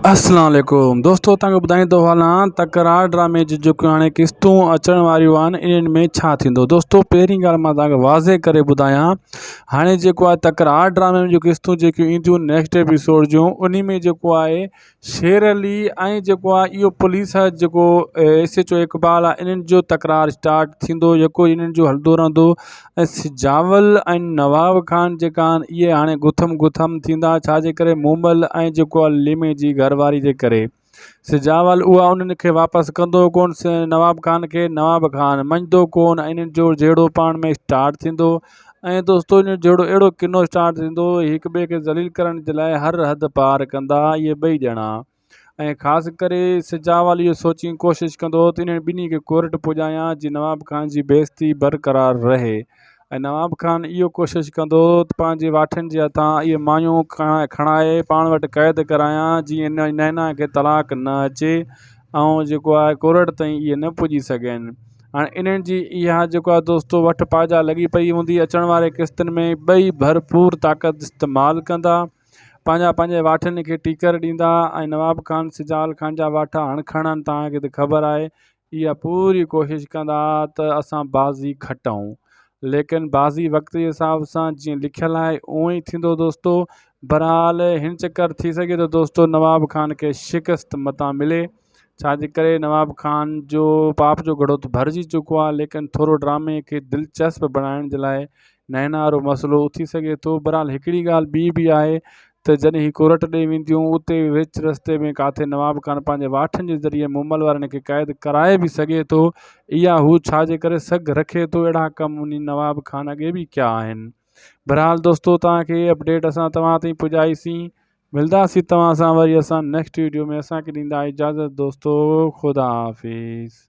اسلام عليڪم دوستو توهان کي ٻڌائيندو هلان تڪرار ڊرامي جون جيڪيون هاڻي قسطون اچڻ واريون آهن انهن ۾ ڇا ٿيندو دوستو پهرين ڳالهه مان توهان کي واضح ڪري ٻڌايان هاڻي جيڪو آهي تڪرار ڊرامي جون قسطون جيڪيون اينديون نيڪسٽ ايپيسوڊ جون انهي ۾ جيڪو آهي شير علي ۽ جيڪو آهي اهو پوليس جيڪو ايس ايچ او اقبال آهي انهن جو تڪرار اسٽارٽ ٿيندو جيڪو انهن جو هلندو رهندو ۽ سجاول ۽ نواب خان جيڪا آهن اهي هاڻي گٿم گٿم ٿيندا ڇا جي ڪري مومل ۽ جيڪو آهي ليمي جي گهر واري جي ڪري سجاول اها انهن کي واپس ڪندو ڪون نواب خان کي نواب خان مڃدو ڪون ۽ انهن جو جهيڙو پاڻ ۾ اسٽارٽ ٿيندو ۽ دوستو انهن جو جهيڙو اهڙو ڪنو اسٽارٽ ٿيندو هڪ ٻئي کي ذليل ڪرڻ جي لاء هر حد پار ڪندا اهي ٻئي ڄڻا ۽ خاص ڪري سجاول اهو سوچي ڪوشش ڪندو هو ته انهن ٻنهي کي ڪورٽ پڄايان جي نواب خان جي بيعزتي برقرار رهي ۽ نواب خان اهو ڪوشش ڪندو هو ته پنهنجي واٺن جي هٿان اهي مايون کڻائي پاڻ وٽ قيد ڪرايان جيئن نينا کي طلاق نه اچي ۽ جيڪو آهي ڪورٽ تائين اهي نه پڄي سگهن هاڻي انهن جي اها جيڪو آهي دوستو وٺ پاجا لڳي پئي هوندي اچڻ واري قسطن ۾ ٻئي ڀرپور طاقت استعمال ڪندا پنهنجا پنهنجي واٺن کي ٽيڪر ڏيندا ۽ نواب خان سجال خان جا واٺا هڻ کڻن توهان کي ته خبر آهي اها پوري ڪوشش ڪندا ته اسان بازي کٽون ليڪن بازي وقت جي حساب سان جيئن لکيل آهي اونئن ئي ٿيندو دوستو بهرحال هن چڪر ٿي سگهي ٿو دوستو نواب خان کي شڪست متان ملي ڇاجي ڪري نواب خان جو پاپ جو گهڙو ته ڀرجي چڪو آهي ليڪن ٿورو ڊرامي کي دلچسپ بڻائڻ جي لاء نينا وارو مسئلو اٿي سگهي ٿو. بھرحال ھڪڙي ڳالھ ٻي به آھي ته جڏھن ھي ڪورٽ ڏي وينديون اتي وچ رستي ۾ ڪاٿي نواب خان پنھنجي واٺن جي ذريعي مومل وارن کي قيد ڪرائي به سگهي ٿو. اھا ھو ڇا جي ڪري سگھ رکي ٿو اھڙا ڪم انھي نواب خان اڳي به ڪيا آھن. بھرحال دوستو توھان کي اپڊيٽ اسان توھان تائين پڄائي سين. ملداسين توھان سان وري اسان نيڪسٽ ويڊيو ۾ اسان کي ڏيندا اجازت دوستو خدا حافظ.